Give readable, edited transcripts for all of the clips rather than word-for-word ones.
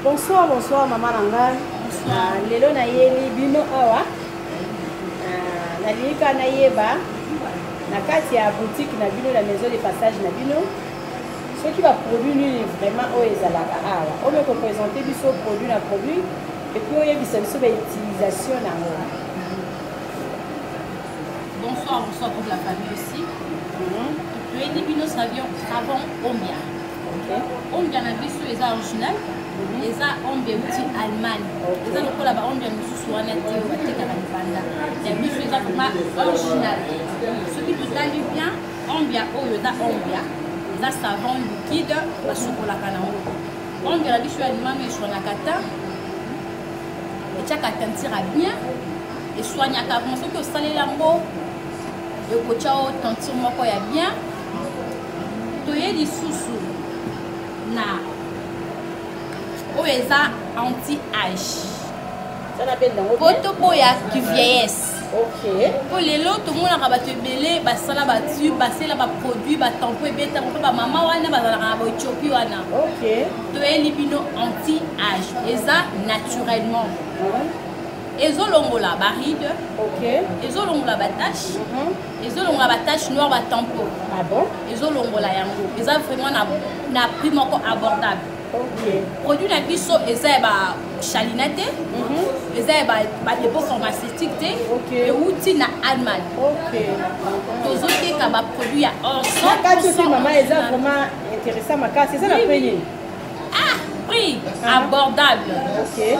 Bonsoir, bonsoir mama na ngai. Ah, lelo nayeli bino awa ah, nalingi kaka nayeba na kati ya boutique na bino na maison de passage na bino soki baproduit nini vraiment oyo ezalaka awa oyo kopresente biso produit na produit epuis oyebisa biso bautilisation na yango. Bonsoir, bonsoir toute la famille aussi. Toyebi bino savon Ombia. Ombia na biso eza original. Eza ombia euti Allemagne. Eza lokola ba ombia mosusu wana te oyo batekaka libanda. Ya biso eza vraiment original. Soki totali bien, ombia oyo eza ombia. Eza savon liquide basukolaka na yango. Ombia na biso ya Allemagne eswanaka ta. Etiaka teinture ya bien. Eswanyaka vraiment soki osaleli yango ekotya o teinture moko ya bien. Toye lisusu na oyo eza anti âge po toboya ki vieillesse. Po lelo tomonaka bato ebele basala batube, basala baproduit, batampo ebetaka mpo bamama wana bazalaka na baethiopie wana. Toyeli bino anti âge eza naturellement. Ezolongola baride, ezolongola batache, ezolongola batache noire, batampo. Ezolongola yango. Eza vraiment na prix moko abordable. Produit na biso eza ya ba chalina te, eza ya ba dépôt pharmaceutique te, euti na Allemagne. Tozoteka ba produit ya or 100%. Kati osi mama eza vraiment intéressant makasi. Eza na prix nini? Ah, prix abordable. 10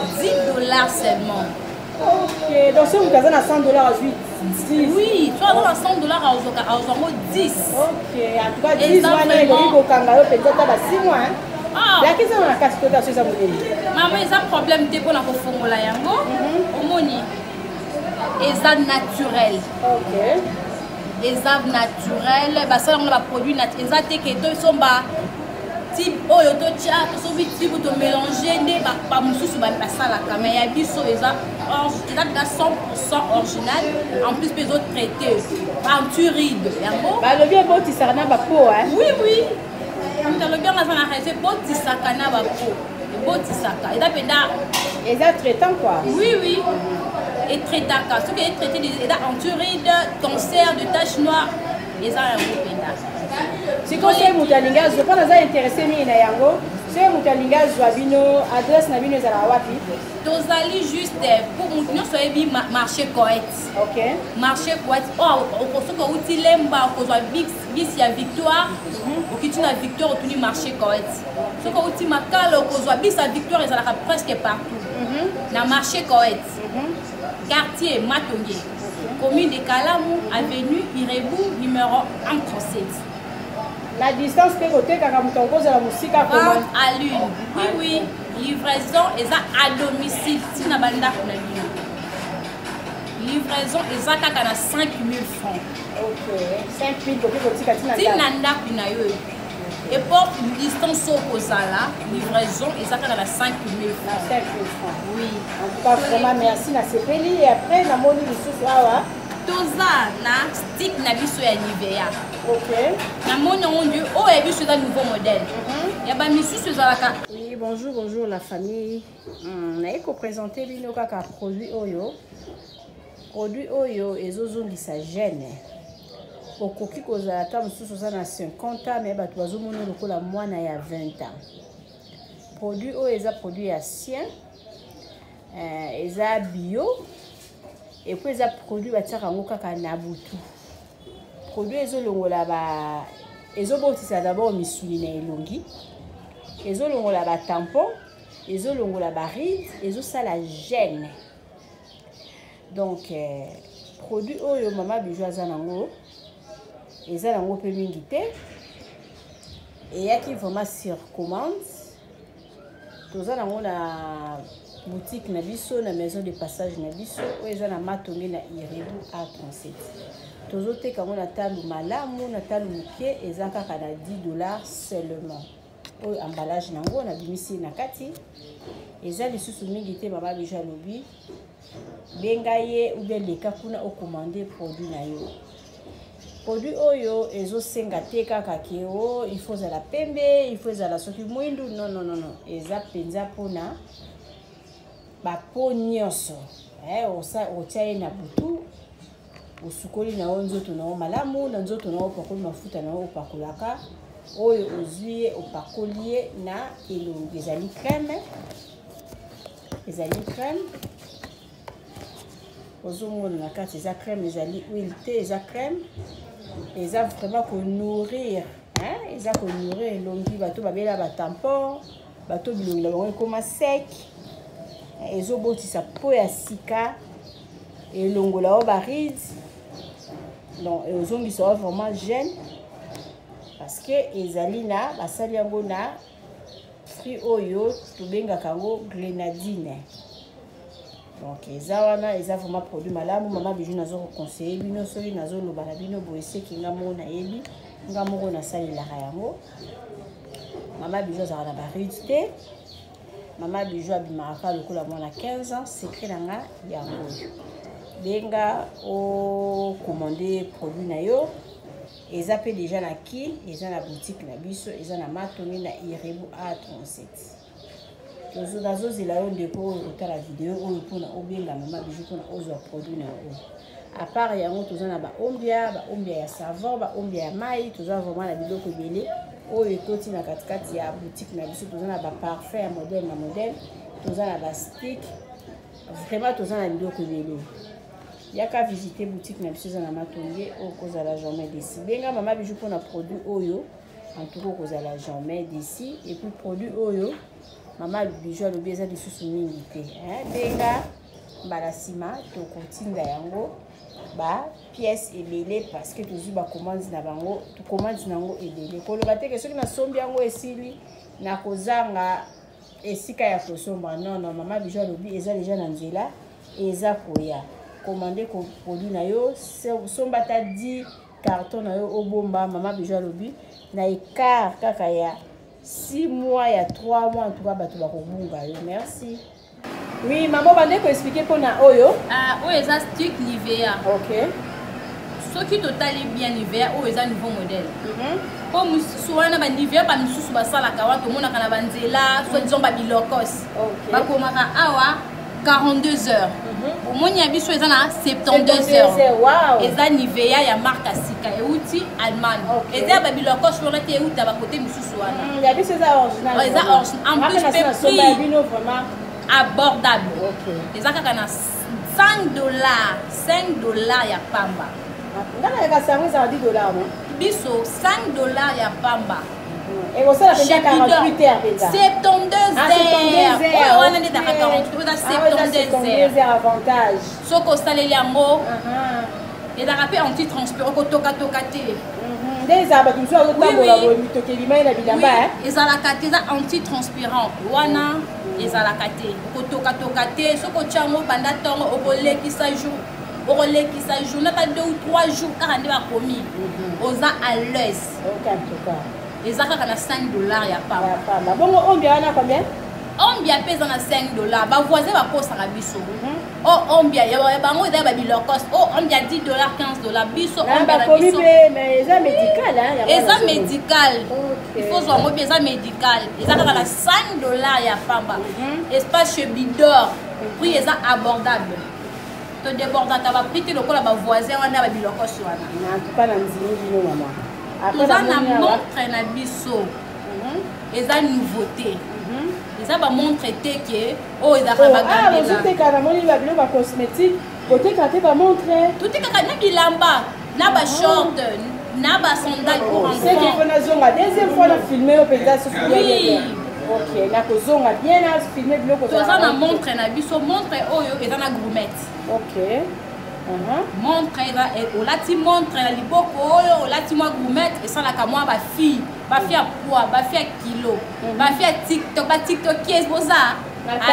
$ seulement. Ok, donc soki moto aza na 100 $ azwi 10. Oui, soki aza na 100 $ azwa yango 10. Ok, en tout cas 10 wana ekoki kokanga yo mpenza ata ba 6 mois. Lakisa na kati tota so eza monene. Mama, eza problème te mpona kofongola yango. Omoni eza naturel. Eza naturel, basala yango na baproduit eza te ke tosomba type oyo totya, tosombi type tomélange nde bamosusu basalaka, mais ya biso eza eza 100% original. En plus mpe ezotraite anti-ride yango. Balobi ebotisaka na bapo. Oui oui, moto alobi yango aza na raison. Ebotisaka na bapo, ebotisaka, eza mpenza. Eza traitant quoi. Oui oui, etraitaka. Soki etraite, eza anti-ride, cancer de tache noire, eza yango mpenza. Sikoyo soki moto alingi azwa, mpona aza intéressé mingi na yango, soki moto alingi azwa bino, adresse na bino ezalaka wapi? Tozali juste pour moto nyonso oyebi marché Coet. Marché Coet oyo, soki outi Lemba, okozwa bus ya Victoire, okiti na Victoire, otuni marché Coet. Soki outi Makala, okozwa bus ya Victoire, ezalaka presque partout na marché Coet, quartier Matonge, commune de Kalamu, avenue Irebu numéro 137. Na distance mpe kotekaka? Moto akozala mosika? Vente à l'une, oui oui, livraison eza à domicile ntina bandako na bino. Livraison eza kaka na 5000 francs. Ok, 5000 koki kotika ntina ntina ndako na yo. Importe distance oyo kozala, livraison eza kaka na 5000 francs. 5000 francs. Oui. En tout cas vraiment merci, nasepeli. Et après namoni lisusu awa. Toza na stick na biso ya Nivea. Namoni yango nde oyo ya biso eza nouveau modèle ya bamisusu ezalaka. Oui, bonjour, bonjour la famille. Naye koprésente bino kaka produit oyo. Produit oyo ezozongisa jeune. Okoki kozala ata mosusu oza na 50 ans, mais bato bazomona lokola mwana ya 20 ans. Produit oyo eza produit ya sien, eza bio, et puis eza produit batiaka yango kaka na butu. Produit ezolongola ba, ezobotisa d'abord misuni na elongi, ezolongola ba tampon, ezolongola ba rides, ezosala gêne. Donc produit oyo mama Bijou aza nango, eza nango mpe mingi te, eyaki vraiment sur commande. Toza nango na boutique na biso, na maison de passage na biso oyo eza na Matonge na Irebu A37. Tozoteka yango na talo malamu, na talo moke, eza kaka na 10 $ seulement. Oyo emballage nango nabimisi na kati, eza lisusu mingi te. Mama Bijou alobi benga ye ou bien leka kuna ocommande produit na yo. Produit oyo ezosenga te kaka ke o il faut ezala pembe, il faut ezala soki mwindu. Non, non, non, non, eza mpenza mpona bapo nyonso. Otia ye na butu, osukoli na yo nzoto na yo malamu, na nzoto na yo opakoli mafuta na yo opakolaka, oyo ozwi ye opakoli ye na elongi. Ezali crème, ezali crème, ozomona na kati eza crème, ezali huile te, eza crème, eza vraiment konourrir, hein? Eza konourrir elongi. Bato babela batampon, bato bilongi na bango ekoma sec, ezobotisa po ya sika, elongola yo barides, donc ezongisa yo vraiment jeune, parce que ezali na basali yango na fruit oyo tobengaka yango grenadine. Donc eza wana, eza vraiment produit malamu. Mama Bijou nazo koconseille bino, soki nazoloba na bino boye, seki nga moko nayebi, nga moko nasalelaka yango. Mama Bijou azalaka na barides te, Mama Bijou abimaka lokola mwana 15 ans. Secret na nga yango oyo. Benga ocommande produit na yo, eza mpe déjà na Kin, eza na boutique na biso, eza na Matonge na Irebu A37. Nazozela yo ndeko oyo kotala video oyo mpona obenga Mama Bijou mpona ozwa produit na yo oyo. À part yango, toza na baombia, baombia ya savon, baombia ya mai, toza vraiment na biloko ebele oyo ekoti na katikati ya boutique na biso. Toza na baparfum ya modèle na modèle, toza na bastick, vraiment toza na biloko ebele. Yaka visiter boutique na biso, eza na Matonge, okozala jamais déçu. Benga Mama Bijou mpona produit oyo, en tout cas okozala jamais déçu. Et puis produit oyo, Mama Bijou alobi eza lisusu mingi te. Benga, mbala nsima tokotinda yango bapièce ebele, parce que tozwi bacommande na bango, commande na yango ebele. Koloba teke soki nasombi yango esili, nakozanga esika ya kosomba. Non, non, Mama Bijou alobi eza deja na nzela, eza koya. Commande produit na yo, somba ata 10 carton na yo, obomba. Mama Bijou alobi na écart kaka ya 6 mois, ya 3 mois, en tout cas bato bakobunga yo. Merci. Oui, mama, bande koexpliquer mpona oyo. Ah, oyo eza stick Nivea. Soki totali bien, Nivea oyo eza nouveau modèle, mpo mosusu wana banivea bamisusu basalaka wana, tomonaka na banzela, soit disons babilokos, bakomaka awa 42 heures. Omoni, ya biso eza na 72 heures. Eza Nivea ya marque ya sika, euti Allemagne. Eza ya babilokos wana te, euta bakote misusu wana. Ya biso eza original. Eza original, en plus mpe prix abordable. Eza kaka na 5 dollars, 5 dollars ya pamba. Nga nayeka sango ezala 10 dollars, non? Biso 5 dollars ya pamba. Ekosala mpenza 48 heures mpenza. 72 heures. Oyo wana nde ezalaka 48, eza 72 heures avantage. Soki osaleli yango, ezalaka mpe anti transpirant, okotokatoka te. Nde ezala bato mosusu azotambola boye, mitoki ebimai na bilamba. Ezalaka te, eza anti transpirant wana, ezalaka te, okotokatoka te. Soki otya yango banda ntongo, okolekisa jour, okolekisa journée ata 2 ou 3 jours kaka nde bakomi, oza à l'aise. Eza kaka na 5 dollars ya pamba. Bongo ombia wana combien? Ombia mpe eza na 5 dollars. Bavoisin bakosaka biso: o ombia ya bango eza ya babilokos, o ombia 10 dollars, 15 dollars. Biso ombia na biso eza médical. Eza médical, il faut zwa yango mpe, eza médical, eza kaka na 5 dollars ya pamba. Espace chez Bidor, prix eza abordable, todébordaka baprix te lokola bavoisin wana babilokos wana. En tout cas na ndimi bino, mama. Toza na montre na biso, eza nouveauté, eza bamontre te ke oyo ezalaka bagambela. Ozoteka, namoni babiloko ya cosmétique, kotekaka te bamontre? Totekaka na bilamba, na bashort, na basandale pour enfant. Faut nazonga deuxième fois na filme oyo mpenza susu. Oui. Ok, nakozonga bien na filme biloko. Toza na montre na biso, montre oyo eza na gourmette. Montre eza, olati montre na liboko oyo, olati mwa gourmette, esalaka mwa bafille, bafille ya poids, bafille ya kilo, bafille ya TikTok, batiktokese boza.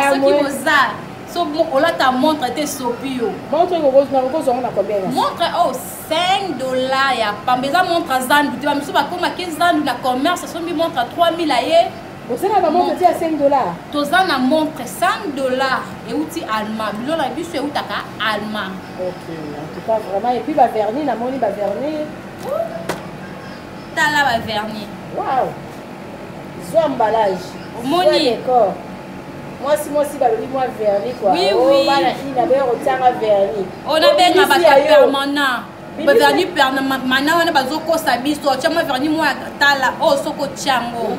Soki boza so olata montre te, sopi yo. Montre nakokozwango na combien? Montre oyo 5 dollars ya pamba. Eza montre zandu te, bamisu bakomaki zandu na commerce, asombi montre ya 3000 aye. Osala bamontre ti ya 5 dollars? Toza na montre 5 dollars, euti allemand, biloko na biso eutaka allemand. Ok, en tout cas vraiment. Et puis bavernis, namoni bavernis. Tala ba vernis. Wow. Zwa emballage. Omoni. Décor. Mwasi mwasi balobi mwa vernis quoi. Oui, oh, oui. Bana ina bayo kotianga vernis. On abenga Obimisi bato ya yo. permanent. Bimisi- Bavernis permanent wana bazokosa biso. Otya mwa vernis mwa tala oyo soki otya yango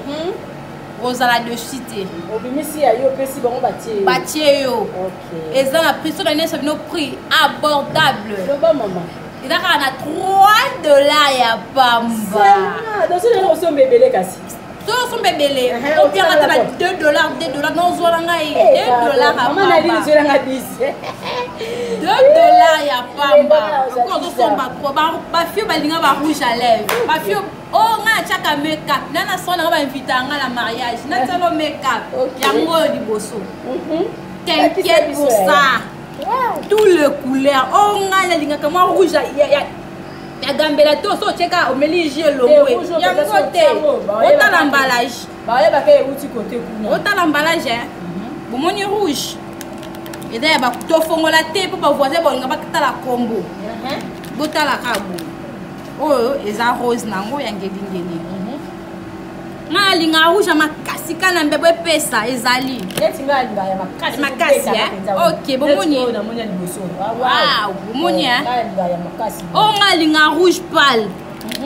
ozala dessus te. Obimisi ya yo opesi bango batie yo. Batie yo. Ok. Eza na prix so na nyonso bino prix abordable. Loba mama. Eza kaka na $3 ya pamba. Seulement, donc soki osomba ebele kasi. Soki osomba ebele, Ehe, opiaka ata na otiaka $2, $2 nozwala ngai Eh, $2 ya mama na lini pamba. zwelanga 10. $2 ya pamba. Eh, Okoki ozosomba trop. Bafio balinga ba rouge à lèvres. Bafio oyo ngai natiaka make-up. Na nasala nanga bainvita nga na mariage. Natialo make-up. Ok. Yango oyo liboso. T'inquiète Lakisa biso pour ya ça. Wow. Tout le couleur. Oyo ngai nalingaka mwa rouge ya gambela to so otieka omeli jus elongwe. Eh, rouge oyo Yango mpenza te. so otiango, bayebaka Otala te. emballage. Bayebaka euti kote kuna. Otala emballage hein. Bomoni rouge. Eza ya tofongola te mpo bavoisin balinga batala kombo. Botala kaka boye. Oyo eza rose nango ya ngelingeli. Nga nalinga rouge ya makasi ka na mbebo epesa ezali. Neti nga alingaka ya makasi. Makasi, ezobetaka eh? mpenza. Ok, bomoni. Neti oyo namoni ya liboso. Ah, wow. Wow, bomoni, Eh, eh? nga alingaka ya makasi. Oyo nga alinga rouge pâle.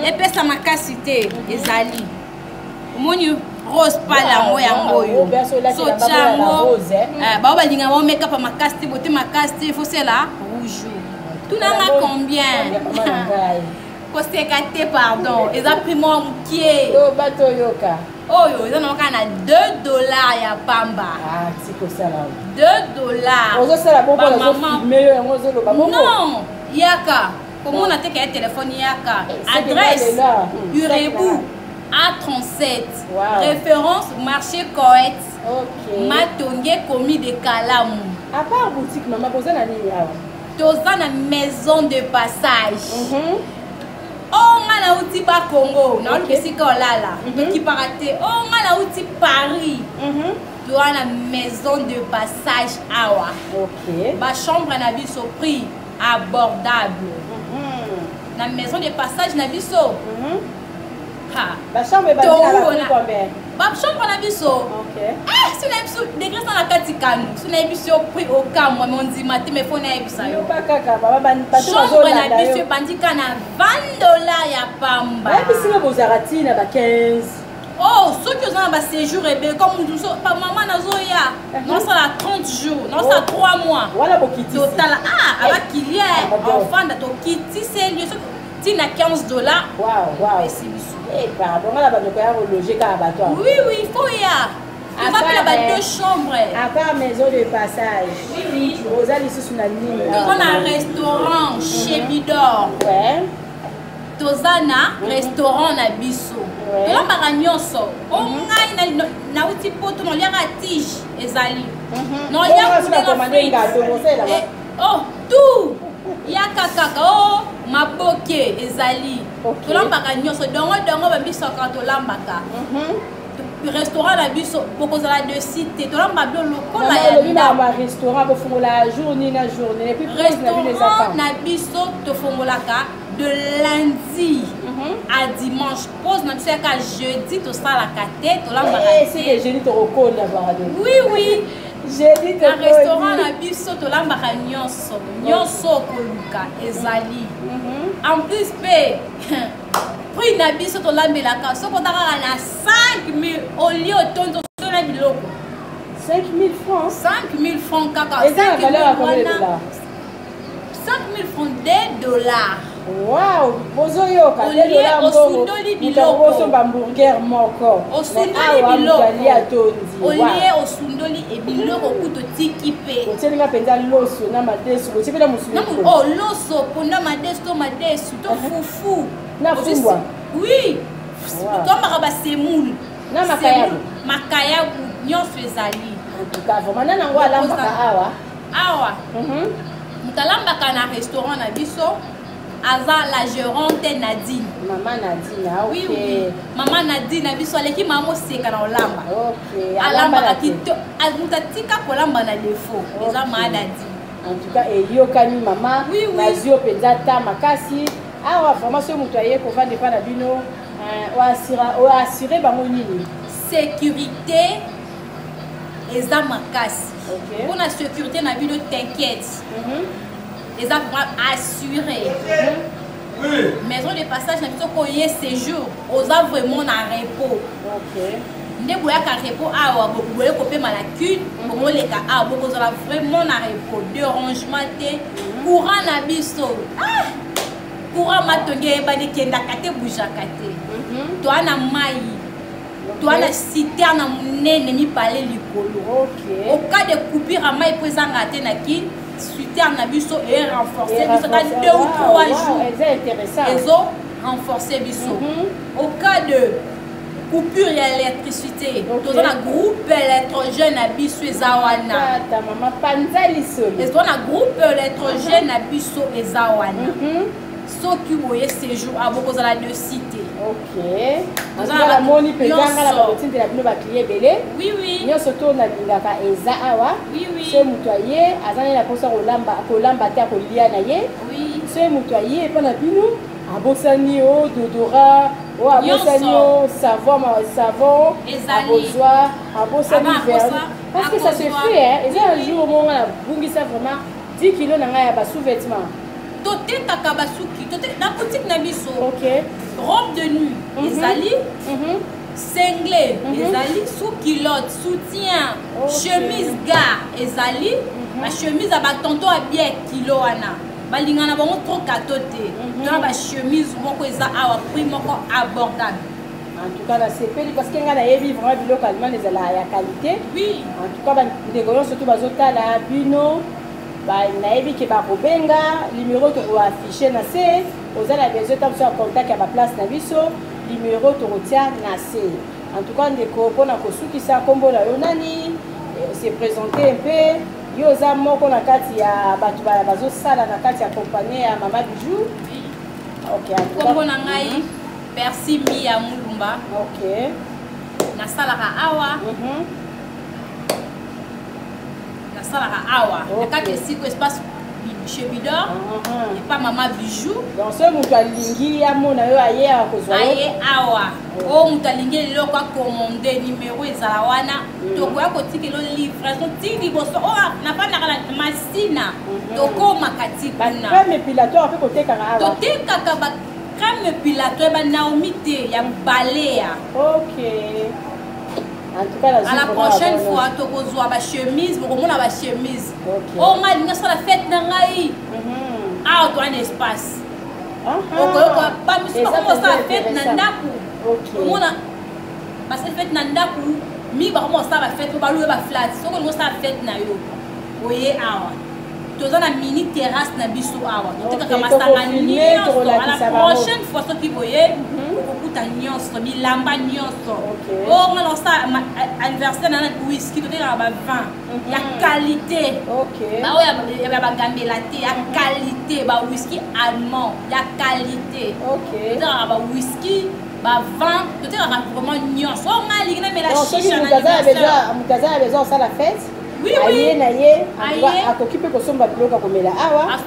Epesa makasi te ezali. Omoni rose pâle yango Wow, yango wow, oyo. oyo biso olati So na bango ya la tyango, rose, eh? bao balinga bao make-up ya makasi te, bote makasi te, faut sela rouge. Tunanga combien? Mama na ngai. Koseka te pardon, eza prix moko mokie. To bato oyoka. Oyo eza nango kaka na $2 ya pamba. Ah, ti kosala. $2. Ozosala bongo Ba nazo maman. filme yo yango ozoloba bongo. Non, yaka. Komona te kaya telefone yaka. Eh, c'est que Adresse là, Urebu A37. Wow. Référence marché Coët. Ok. Matonge komi de Kalamu. À part boutique mama boza na nini awa? Toza na maison de passage. Oh nga nauti ba Congo, naoluka esika olala. Tokipaka te. Oh nga nauti Paris. Toza na maison de passage awa. Ok. Ba chambre na biso prix abordable. Na maison de passage na biso. Ha. Ba chambre ebandi na ba prix Touna. combien? Ba chambre na biso. Ok. Eh, si na biso degré na kati kanu. Si na biso prix au kamwa mondima te mais faut na yebisa yo. Yoka kaka baba bato Chambre na bazolanda biso yo. ebandi ka na $20 ya pamba. Bayebisi nga bozalaka ntina ba 15. Oh, soki oza na ba séjour ebele comme mutu so pa mama nazoya. Nosala 30 jours, nosala 3 mois. Wana bokitisi. Totala ah abakilie Pardon. ofanda tokitiseli yo soki ntina $15. Wow, wow. Epesi biso. Eh, pardon, nga na bandeko ya kologe kaka bato awa. Oui, oui, faut ya. Toza mpe na ba Après, deux chambres. À part maison de passage. Oui, oui. Oza lisusu na nini? Toza na restaurant chez Bidor. Ouais. Toza na restaurant na biso. Ouais. Tolambaka nyonso. O ngai nauti poto noliaka tige ezali. Nolia Bongo poulet na commande frites. ngato, bosala Eh, oh, tout. Yaka kaka oh maboke ezali. Ok. Tolambaka nyonso dongo dongo bambisaka tolambaka. Restaurant na biso bokozala de site tolamba bilo lokola Mama ya olobi ndako. na ba restaurant bofongola journée na journée et puis pause na bino eza Restaurant quand? na biso tofongolaka de lundi à dimanche. Pause na biso yaka jeudi tosalaka te tolambaka Eh, c'est que te. jeudi tokokonda pardon. Oui, oui. Jeudi Na restaurant tokoni. na biso tolambaka nyonso. Nyonso okoluka ezali. En plus pe prix na biso tolambelaka soki oza kaka na 5000 olie otondi osona biloko. 5000 francs. 5000 francs kaka. Eza na valeur ya combien de 5000 dollars? 5000 francs $2. Wow, bozoyoka Olie $2 mbongo. osundoli Moto biloko. akosomba hamburger moko. Osundoli Mais awa biloko. moto alie atondi. Olie Wow. osundoli ebiloko kutu otiki mpe. Otielinga mpenza loso na madesu, botie mpe na mosuni. Oh, loso ponda madesu to madesu to fufu. Na fumbwa. Oui. Wow. Tombaka basemoule. Na makayabu. Makayabu nyonso ezali. En tout cas, vraiment nani yango alambaka awa? Awa. Moto alambaka na restaurant na biso aza la gérante Nadine. Mama Nadine, ah, ok. Oui, oui. Mama Nadine na biso aleki mama oseka na olamba. Ok. Alambaka Alambaka te. kito, moto atika kolamba na défaut. Eza Ok. mama Nadine. En tout cas, eyokani mama. Oui, oui. Nazwi yo mpenza ta makasi. Awa vraiment soki moto aye kovanda epai na bino, Oassure bango nini? Sécurité eza makasi. Mpona sécurité na bino, t'inquiète, eza vraiment assuré. Maison de passage na biso, koye séjour, oza vraiment na repos. Nde boyaka repos awa, boye kopema la cune, bokoleka awa, bokozala vraiment na repos, dérangement te. Courant na biso, ah! Courant Matonge eyebani, ekendaka te, bougeaka te. Toa na mai, toa na citerne monene mibale likolo. Au cas de coupure ya mai, mpo ezangaka te na Kine, citerne na biso erenforce biso ata 2 ou 3 jours. Eza intéressant. Ezo renforce biso. Au cas de coupure ya électricité, toza na groupe électrogène na biso, eza wana. Tata mama, panza lisolo. Eza na groupe électrogène na biso, eza wana. Soki boye séjour a, bokozala de cité. Ok, namoni mpenza nga na bakotindela bino baclient ebele. Nyonso to nalingaka eza awa. So moto aye, aza nde na mposa kolamba te, akolia na ye. So moto aye epa na bino, abosani o déodorant, o abosani o savon, savon akozwa, abosani vernis, parce que ça se fait hein. Eza un jour moko nga nabungisa vraiment 10 kilo na ngai ya basous-vêtement. Totekaka basuki na boutique na biso. Robe de nuit ezali, singlet ezali, sous culotte, soutien, chemise gars ezali, bachemise ya batonton ya bien kilo wana, balingana bango trop kato te. Tona bachemise moko eza awa, prix moko abordable. En tout cas nasepeli, parce que ngai nayebi vraiment biloko Allemagne ezala ya qualité. En tout cas, bandeko nyonso to bazotala bino, nayebi ke bakobenga numéro tokoaffiche na se. Oza na besoin ta biso ya contact ya baplace na biso, numéro tokotia na se. En tout cas ndeko, mpona kosukisa, nkombo na yo nani? Se présente mpe yo, oza moko na kati ya bato bazosala na kati ya compagnie ya Mama Bijou. Ok. Nkombo na ngai Persi Mia Mulumba. Nasalaka awa, nasalaka awa na kati esika espace chez Bidor, epa Mama Bijou. Donc soki moto alingi amona yo, aye akozwa yo? Aye awa. Oyo moto alingi eloko, acommande, numéro ezala wana. Tokoya kotikela livraison ti liboso. Oyo nafandaka na Masina, tokomaka ti kuna. Crème épilatoire mpe kotekaka awa? Totekaka ba crème épilatoire, banaomi te ya Balea. Ok, en tout cas, à la prochaine fois tokozwa bachemise, bokomona bachemise. Oyo ngai alingi asala fête na ngai awa, toa na espace, okoyoka bamisu bakoma kosala fête na ndako. Omona basali fête na ndako mingi, bakoma kosala bafête po balouer baflat. Soki olingi osala fête na yo, oye awa, toza na mini terrasse na biso awa, totekaka masanga nyonso. À la prochaine fois, soki boye, okokuta nyonso, bilamba nyonso. Oyo nga nasala anniversaire na whisky, totekaka bavin ya qualité, baoyo ya bagambela te, ya qualité, bawhisky allemand ya qualité. Totekaka bawhisky, bavin, totekaka vraiment nyonso. Oyo nga alingi namela shisha na anniversaire. Moto aza na besoin osala fête, aye na ye, akoki mpe kosomba biloko akomela awa?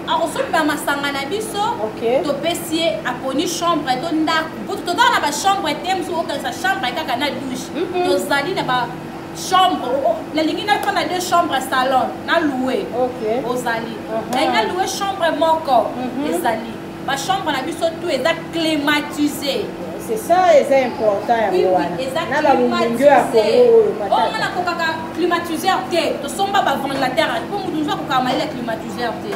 Akosomba masanga na biso, topesi ye, aponi chambre to ndako, po toza na bachambre te. Mosusu okanisa chambre kaka na douche. Tozali na bachambre. Nalingi nafanda deux chambre, salon, na louer, ozali. Nalingi na louer chambre moko, ezali. Bachambre na biso tout eza climatisé. C'est ça, eza important yango wana na balungu ya Kongo oyo. Oyo nga nakokaka climatiseur te, tosomba baventilateur, po mutu mosusu akokaka malili ya climatiseur te.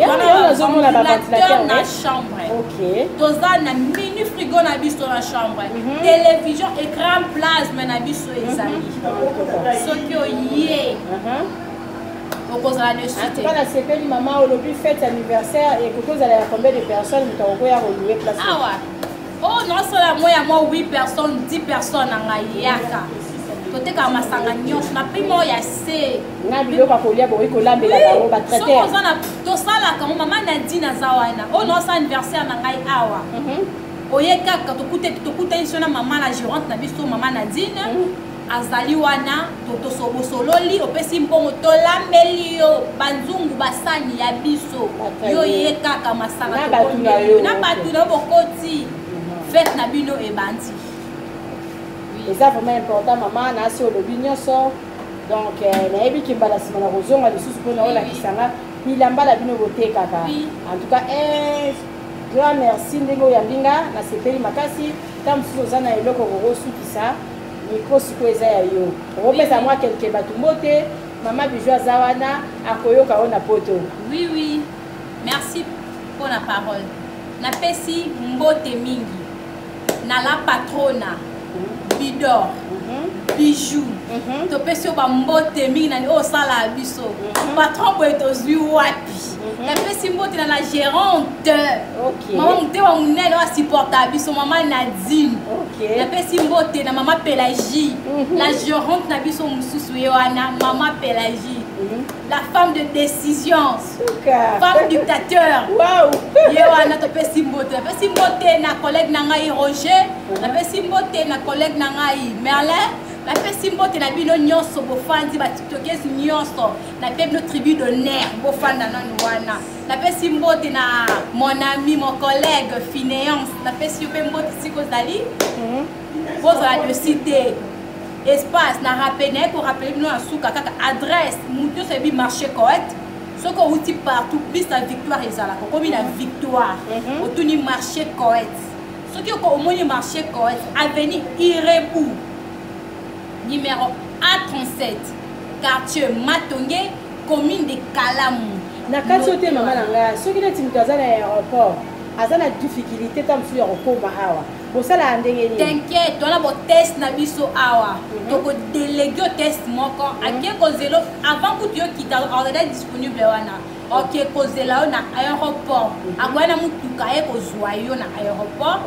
Nazomona baventilateur na chambre. Toza na mini frigo na biso na chambre, télévision écran plasme na biso ezali. Soki oye, okozala dessus te. Nasepeli mama. Olobi fête anniversaire ekoki ozala ya combien de personnes, moto akokoya kolouer place? Awa oyo naosala mo ya mwa 8 personnes, 10 personnes na ngai, yaka, totekaka masanga nyonso na prix moko ya se. Na biloko ya kolia, bokoki kolambela bango, batraiteur? Tosalaka mo. Mama Nadine aza wana. Oyo naosala anniversaire na ngai awa, oye kaka, tokutani so na mama na gérante na biso, mama Nadine azali wana. Bosololi, opesi mbongo, tolambeli yo banzungu, basani ya biso. Yo ye kaka masanga na bato na yo, bokoti. Fête na bino ebandi. Eza vraiment important, mama, nasi olobi nyonso. Donc nayebi ke mbala nsima na kozonga lisusu mpona olakisa nga bilamba na bino botekaka. En tout cas, un grand merci ndenge oyambi nga, nasepeli makasi. Ntango mosusu oza na eloko kokosukisa micro, sikoyo eza ya yo, okopesa mwa quelque bato mbote. Mama Bijou aza wana, akoyoka yo na poto. Oui, merci mpo na parole. Napesi mbote mingi na la patrona Bidor Bijou. Topesi yo bambote mingi na oyo osala biso. Patron boye tozwi wapi? Napesi mbote na la gérante, mama motema monene oyo asupporta biso, mama Nadine. Napesi mbote na mama Pélagie, la gérante na biso mosusu ye wana, mama Pélagie, la femme de décision. Suka. Femme dictateur. Wow. Ye wana topesi mbote. Napesi mbote na collègue na ngai Roger, napesi mbote na collègue na ngai Merlin, napesi mbote na bino nyonso bofandi, batiktokese nyonso, nape bino tribu d'honneur, bofanda nanu wana. Napesi mbote na mon ami, mon collègue Finéance, napesi yo mpe mbote sika ozali. Bozala de cité espace na rappel, naye korapele bino na suka kaka adresse. Motu nyonso ayebi marché Coet. Soki outi partout, bis na Victoire ezalaka, okomi na Victoire, otuni marché Coet. Soki omoni marché Coet, avenue Irebu numéro A37, quartier Matonge, commune de Kalamu. Na kati oyo te, mama na ngai, soki neti moto aza na aéroport, aza na difficulté ta mosusu ya kokóma awa, bosalaka ndenge nini? T'inquiète, towana botest na biso awa. Tokodéléguer yo test moko, ake kozela avant kutu yo kita, ordinateur disponible wana, oke kozela yo na aéroport, akoya na motuka, aye kozwa yo na aéroport.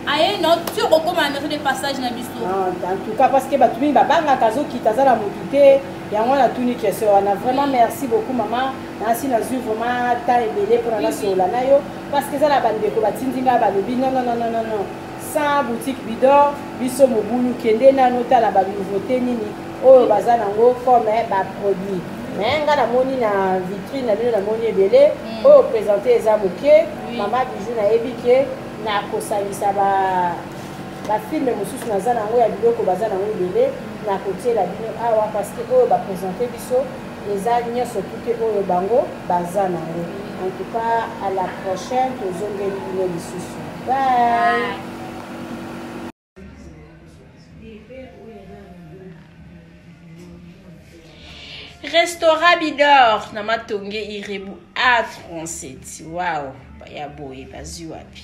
Aye na ti okokóma na maison de passage na biso. Ah, en tout cas, parce que bato mingi babangaka, azokita, aza na motu te, yango wana natuni question wana. Vraiment merci beaucoup, mama. Nasi nazwi vraiment temps ebele mpona nasolola na yo, parce que eza na bandeko batindi ngai, balobi: "Non, non, non, non, non, non, sans boutique Bidor biso mobulu. Kende nano otala banouveauté nini oyo baza nango comme baproduit." Mais nga namoni na vitrine na bino, namoni ebele. Oyo présente eza moke. Mama Bijou, nayebi ke nakosangisa ba bafilme mosusu naza nango ya biloko baza nango ebele, nakotiela bino awa, parce que oyo baprésente biso eza nyonso tu te oyo bango baza nango. En tout cas, à la prochaine, tozongeli bino lisusu. Bye. Bye. Restaurant Bidor na Matonge, Irebu A37. Wow, ya boye bazwi wapi?